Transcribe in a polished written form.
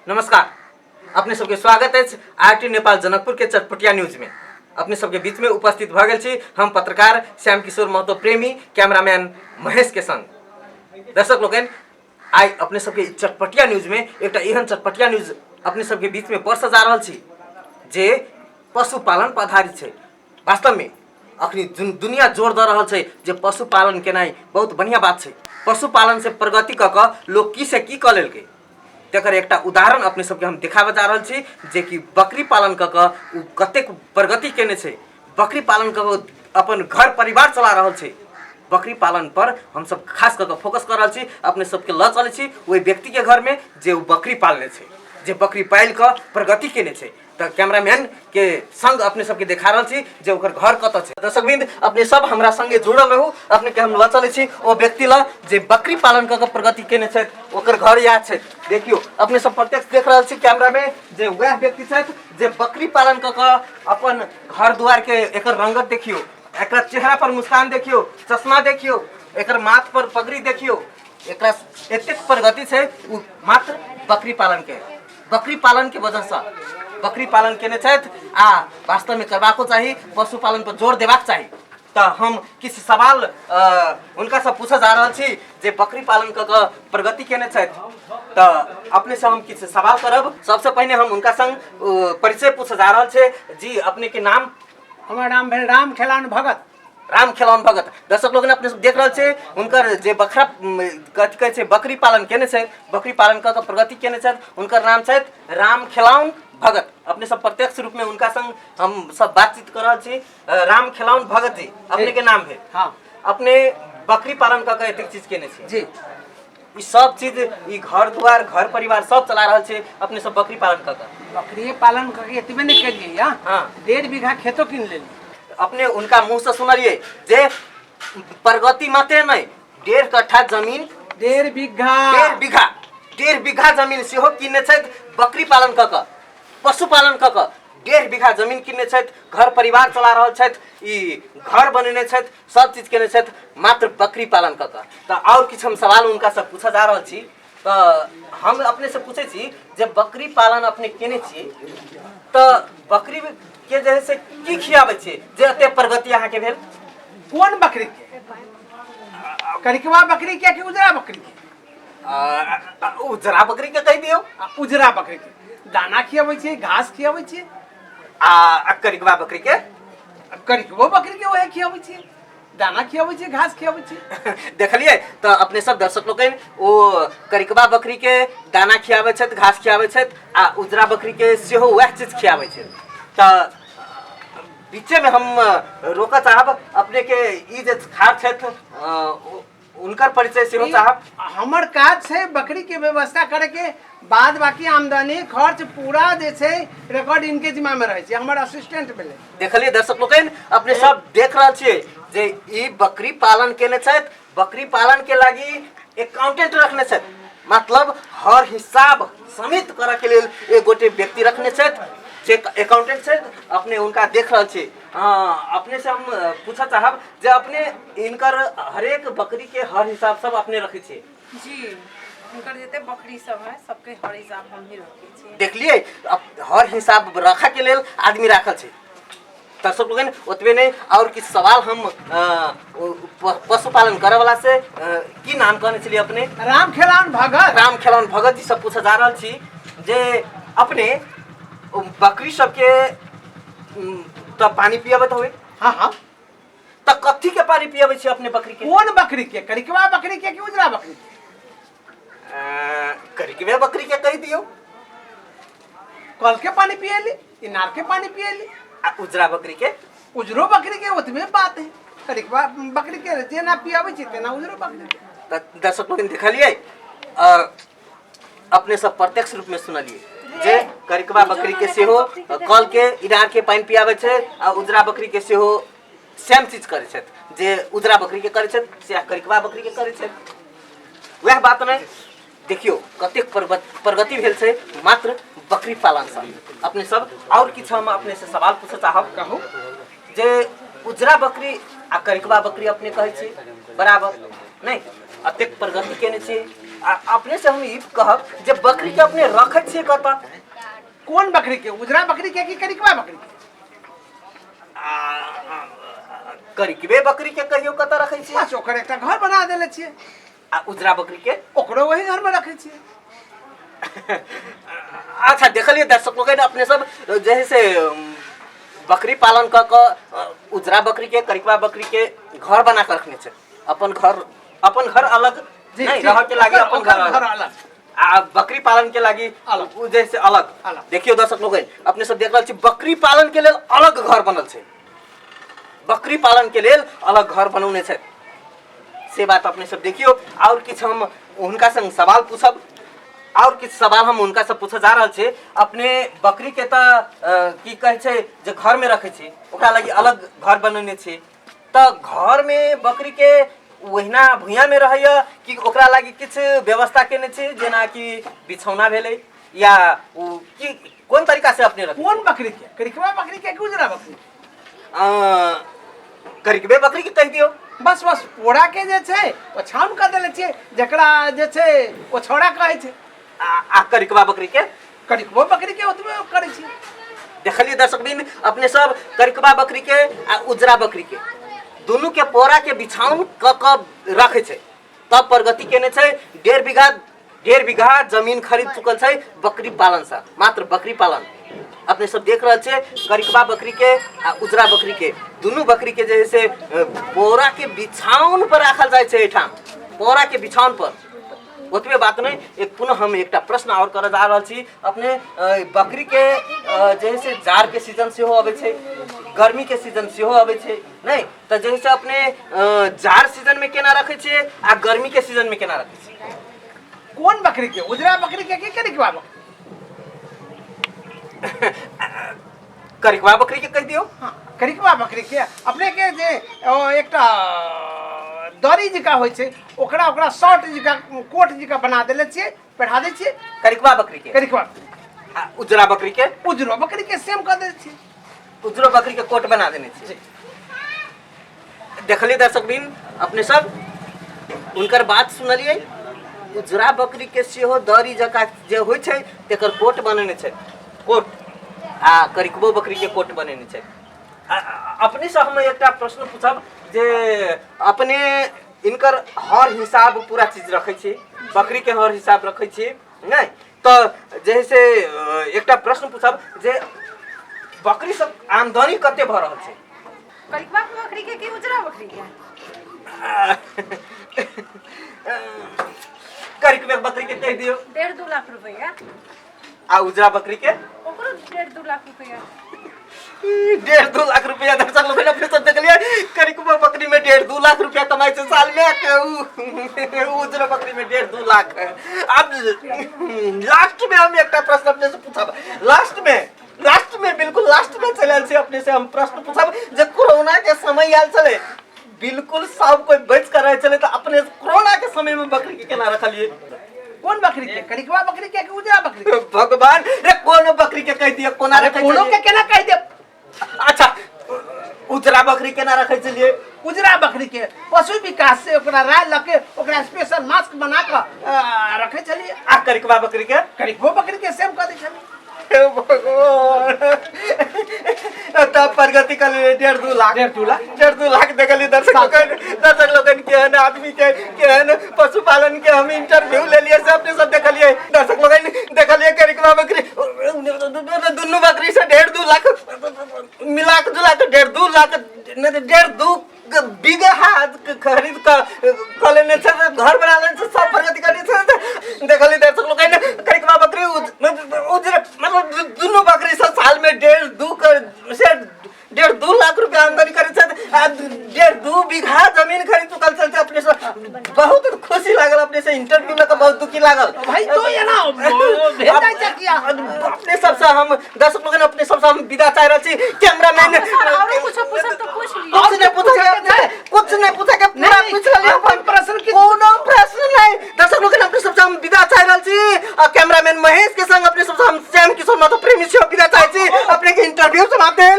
नमस्कार, अपने सबके स्वागत अछि आरटी नेपाल जनकपुर के चटपटिया न्यूज में। अपने सबके बीच में उपस्थित भऽ गेल छी हम पत्रकार श्याम किशोर महतो प्रेमी, कैमरामैन महेश के संग। दर्शक लोकनि, आइ अपने सबके चटपटिया न्यूज में एकटा एहन चटपटिया न्यूज अपने सबके बीच में परसऽ जा रहल छी जे पशुपालन पर आधारित छै। वास्तवमे अखनी दुनिया जोर दऽ रहल छै जे पशुपालन केनाइ बहुत बढ़िआँ बात छै। पशुपालनसँ प्रगति कऽ कऽ लोक की से की कऽ लेलकै, तकर एकटा उदाहरण अपने सबके हम देखाबऽ जा रहल छी, जेकि बकरी पालन कऽ कऽ ओ कतेक प्रगति केने छै। बकरी पालन कऽ कऽ अपन घर परिवार चला रहल छै। बकरी पालन पर हमसब खास कऽ कऽ फोकस कऽ रहल छी। अपने सबके लऽ चलै छी ओहि व्यक्तिके घरमे जे ओ बकरी पालने छै, जे बकरी पालि कऽ प्रगति केने छै। तऽ कैमरामैन के संग अपने सबके देखा रहल छी जे ओकर घर कतऽ छै। दर्शकवृंद, अपने सब हमरा संगे जुड़ल रहू। अपने के हम लऽ चलै छी ओ व्यक्ति लग जे बकरी पालन कऽ कऽ प्रगति केने छथि। ओकर घर इएह छै। देखियौ, अपने सब प्रत्यक्ष देख रहल छी कैमरा में जे वएह व्यक्ति छथि जे बकरी पालन कऽ कऽ अपन घर दुआर के एकर रंगत देखियौ, एकर चेहरा पर मुस्कान देखियौ, चश्मा देखियौ, एकर माथ पर पगड़ी देखियौ। एकरा एतेक प्रगति छै ओ मात्र बकरी पालन के, बकरी पालन के वजहसँ बकरी पालन केने छथि। आ वास्तवमे करबाको चाही, पशुपालन पर जोर देबाक चाही। तऽ हम किछु सवाल हुनकासँ पूछऽ जा रहल छी जे बकरी पालन कऽ कऽ प्रगति केने छथि। तऽ अपनेसँ हम किछु सवाल करब। सबसँ पहिने हम हुनका संग परिचय पूछऽ जा रहल छी। जी, अपनेके नाम? हमर नाम भेल राम खेलान भगत। राम खेलौन भगत। दर्शक लोगन, अपने सब देख रहल छै हुनकर जे बकरा कथी कहै छै, बकरी पालन केने छै, बकरी पालन कऽ कऽ प्रगति केने छथि, हुनकर नाम छथि राम खेलौन भगत। अपने सब प्रत्यक्ष रूपमे हुनका संग हम सब बातचीत कऽ रहल छी। राम खेलौन भगत जी अपने के नाम भेल? हाँ। अपने बकरी पालन कऽ कऽ एतेक चीज केने छी? जी। ई सब चीज, ई घर दुआर, घर परिवार सब चला रहल छै अपने सब बकरी पालन कऽ कऽ? बकरिए पालन करके एतबे नहि केलियै या 1.5 बीघा खेतो कीन लेलियै। अपने उनका मुंह से सुनलिए जे प्रगति मात्र नहीं, 1.5 कट्ठा जमीन, 1.5 बीघा, 1.5 बीघा, 1.5 बीघा जमीन सेहो किनने छथि। बकरी पालन कऽ कऽ, पशुपालन कऽ कऽ 1.5 बीघा जमीन किनने छथि, घर परिवार चला रहल छथि, ई घर बनेने छथि, सब चीज केने छथि मात्र बकरी पालन कऽ कऽ। तऽ आओर किछु हम सवाल हुनकासँ पूछऽ जा रहल छी। तऽ हम अपनेसँ पूछै छी जे बकरी पालन अपने केने छी तऽ बकरी के जे है से की खियाबै छियै जे एते प्रगति अहाँके भेल? कोन बकरी के? करिकवा बकरी के कि उजरा बकरी के? उजरा बकरी के कहि दियौ। आ उजरा बकरी के दाना खियाबै छियै, घास खियाबै छियै। आ करिकवा बकरी के? करिकबो बकरी के वएह खियाबै छियै, दाना खियाबै छियै, घास खियाबै छियै। देखलियै तऽ अपने सब दर्शक लोकनि, ओ करिकबा बकरी के दाना खियाबै छथि, घास खियाबै छथि आ उजरा बकरी के सेहो वएह चीज खियाबै छथि। तऽ बीचेमे हम रोकऽ चाहब अपने के, ई जे खार छथि, हुनकर परिचय सेहो चाहब। हमर काज छै बकरी के व्यवस्था करे के, बाद बाकी आमदनी खर्च पूरा जे छै रिकॉर्ड इनके जिम्मा में रहै छै। हमर असिस्टेंट भेलै। देखलियै दर्शक लोकनि, अपने सब देख रहल छियै जे ई बकरी पालन केने छथि, बकरी पालन के लागी अकाउंटेंट रखने छथि, मतलब हर हिसाब समित करऽ के लेल एक गोटे व्यक्ति रखने छथि जे अकाउंटेंट छथि। अपने हुनका देख रहल छी। अपने से हम पूछऽ चाहब जे अपने इनकर हरेक बकरी के हर हिसाब सब अपने रखै छियै? जी, हुनकर जते बकरी सब है सबके हर हिसाब हम ही रखै छियै। देखलियै, हर हिसाब रखऽ के लेल आदमी राखल छै। दर्शक लोगन, ओतबे नहि, और किछु सवाल हम पशुपालन करऽ वाला से, की नाम कहने छलियै अपने? राम खेलावन भगत। राम खेलावन भगत जी से पूछऽ जा रहल छी जे अपने बकरी सबके तऽ पानी पियाबैत होबै? हाँ हाँ। तऽ कथी के पानी पियाबै छी अपने बकरी के? कोन बकरी के? करिकवा बकरी के कि उजरा बकरी के? करिकवे बकरी के कहि दियौ। कल के पानी पियली, इनार के पानी पियली। आ उजरा बकरी के? उजरो बकरी के ओतबे बात है, करिकवा बकरी के जेना पियाबै छी तेना उजरो बकरी के। तऽ दर्शक लोकनि, देखलियै, अपने सब प्रत्यक्ष रूप में सुनलियै जे करिकवा बकरी के सेहो कल के, इनार के पानि पियाबै छै आ उजरा बकरी के सेहो सेम चीज करै छथि। जे उजरा बकरी के करै छथि से करिकवा बकरी के करै छथि। वएह बात नहि, देखियौ कतेक प्रगति भेल छै मात्र बकरी पालनसँ अपने सब। आओर किछु हम अपने से सवाल पूछऽ चाहब। कहू। जे उजरा बकरी आ करिकवा बकरी अपने कहै छी बराबर नहि, एतेक प्रगति केने छी। आ अपने से हम ई कहब जे बकरी के अपने रखै छियै कतऽ? कोन बकरी के, उजरा बकरी के कि करिकवा बकरी के? करिकबे बकरी के कहियो कतऽ रखै छियै? बस ओकर एकटा घर बना देले छियै। आ उजरा बकरी के? ओकरो वही घर में रखै छियै। अच्छा, देखलियै दर्शक लोकनि, अपने सब जे है से बकरी पालन कऽ कऽ उजरा बकरी के, करिकवा बकरी के घर बना कऽ रखने छै। अपन घर, अपन घर अलग जी, नहीं जी। रहऽ के लागी अपन ओकर घर घर अलग। अलग। आ बकरी पालन के लागी अलग। उ जे से अलग। अलग। देखियौ दर्शक लोकनि, अपने सब देख रहल छी बकरी पालन के लेल अलग घर बनल छै, बकरी पालन के लेल अलग घर बनौने छै, से बात अपने सब देखियौ। और किछु हम हुनका संग सवाल पूछब, और किछु सवाल हम हुनका से पूछऽ जा रहल छी। अपने बकरी के तऽ की कहै छै जे घर में रखै छी, ओकरा लागी अलग घर बनौने छी, तऽ घर में बकरी के ओहिना भुइयाँ में रहैया कि ओकरा लागी किछु व्यवस्था केने छी, जेनाकि बिछौना भेलै या उ की कोन तरीका से अपने रखै? कोन बकरी के, करिकवा बकरी के कि उजरा बकरी? करिकबे बकरी के कहि दियौ। बस बस पोरा के जे छै ओछाउन कऽ देले छियै, जकरा जे छै ओछौड़ा कहै छै। आ करिकबा बकरी के? करिकबो बकरी के ओतबे करै छियै। देखलियै दर्शक बिंद, अपने सब करिकबा बकरी के आ उजरा बकरी के दुनू के पोरा के बिछाउन कऽ कऽ रखै छै, तब प्रगति केने छै। 1.5 बीघा जमीन खरीद चुकल छै बकरी पालन से, मात्र बकरी पालन। अपने सब देख रहल छियै करिकबा बकरी के आ उजरा बकरी के, दुनू बकरी के जे है से बोरा के बिछाउन पर राखल जाइ छै एहिठाम, बोरा के बिछाउन पर। ओतबे बात नहि, एक पुनः हम एकटा प्रश्न आओर करऽ जा रहल छी। अपने बकरी के जे है से जाड़ के सीजन सेहो अबै छै, गर्मी के सीजन सेहो अबै छै, नहि तऽ जे है से अपने जाड़ सीजन में केना रखै छियै आ गर्मी के सीजन में केना रखै छियै? कोन बकरी के, उजरा बकरी के कि करिकवा बकरी? करिकवा बकरी के कहि दियौ। हाँ, करिकवा बकरी के अपने के जे ओ एकटा दरी जकाँ होइ छै, ओकरा ओकरा शर्ट जकाँ कोट जकाँ बना देले छियै, पहिरा दै छियै। करिकवा बकरी के? करिकवा। आ उजरा बकरी के? उजरो बकरी के सेम कऽ दै छियै। उजरो बकरी के कोट बना देने छियै। देखलियै दर्शक बिन, अपने सब हुनकर बात सुनलियै, उजरा बकरी के सेहो दरी जकाँ जे होइ छै तेकर कोट बनेने छै कोट, आ करिकबो बकरी के कोट बनेने छै। अपने से हम एकटा प्रश्न पूछब जे अपने इनकर हर हिसाब पूरा चीज रखै छी, बकरी के हर हिसाब रखै छी नहि, तऽ जे है से एकटा प्रश्न पूछब जे बकरी सब आमदनी कते भऽ रहल छै? करिकवा बकरी के कि उजरा बकरी के? करिकबे बकरी के कहि दियौ। 1.5-2 लाख रुपया। आ उजरा बकरी के? ओकरो 1.5-2 लाख रुपया। 1.5-2 लाख रुपया। दर्शक लोगन, अपने सब देखलियै, करिकबा बकरी में 1.5-2 लाख रुपया कमाइ छै साल में, उ उजरा बकरी में 1.5-2 लाख। अब लास्ट में हम एकटा प्रश्न अपने से पूछब, लास्ट में, लास्ट में, बिल्कुल लास्ट में चलि आयल छी। अपने से हम प्रश्न पूछब जे कोरोना के समय आयल छलै, बिल्कुल सब कोई बचि कऽ रहै छलै, तऽ अपने कोरोना के समय में बकरी के केना रखलियै? कोन बकरी के, करिकवा बकरी के कि उजरा बकरी के? भगवान रे, कोनो बकरी के कहि दिअ कोना अरे रखै कोनो छलियै? के केना कहि देब? अच्छा, उजरा बकरी केना रखै छलियै? उजरा बकरी के पशु विकास से ओकरा राय लऽ के ओकरा स्पेशल मास्क बना कऽ रखै छलियै। आ करिकवा बकरी के? करिकबो बकरी के सेम कऽ दै छलियै। हे भगवान, तब प्रगति कर लेले 1.5-2 लाख। 1.5-2 लाख। 1.5-2 लाख। देखलियै दर्शक लोकनि, दर्शक लोकनि, केहन आदमी के, केहन पशुपालन के हम इंटरव्यू लेलियै से अपने सब देखलियै। दर्शक लोकनि, देखलियै, करिकवा बकरी दुनू बकरी से 1.5-2 लाख मिला के जुला के 1.5-2 लाख नहि तऽ 1.5-2 बीघा खरीद कऽ कऽ लेने छै, घर बना लेने छै, सब प्रगति करने छै। देखलियै दर्शक लोकनि, करिकवा बकरी उजरे मतलब दुनू बकरी से साल में 1.5-2 से 1.5-2 लाख रुपया आमदनी करै छै आ 1.5-2 बीघा जमीन खरीद चुकल छै। अपने से बहुत खुशी लागल, अपने से इंटरव्यू लऽ कऽ बहुत दुखी लागल। भाई, तो एना भेल जाइ छै किया? अपने सबसँ हम दर्शक लोकनि, अपने सबसँ हम विदा चाहि रहल छी। कैमरामैन सर, औरो कुछो पूछब तऽ पूछ लियौ। कुछ नहीं पूछा के, कुछ नहीं पूछा के, पूरा नहीं, पूछ लेलियै। अपन प्रश्न की- कोनो प्रश्न नहीं। दर्शक लोकनि, अपने सबसँ हम विदा चाहि रहल छी आ कैमरामैन महेश के संग अपने सबसँ हम श्याम किशोर महतो प्रेमी सेहो विदा चाहै छी। अपने के इंटरव्यू समाप्त भेल।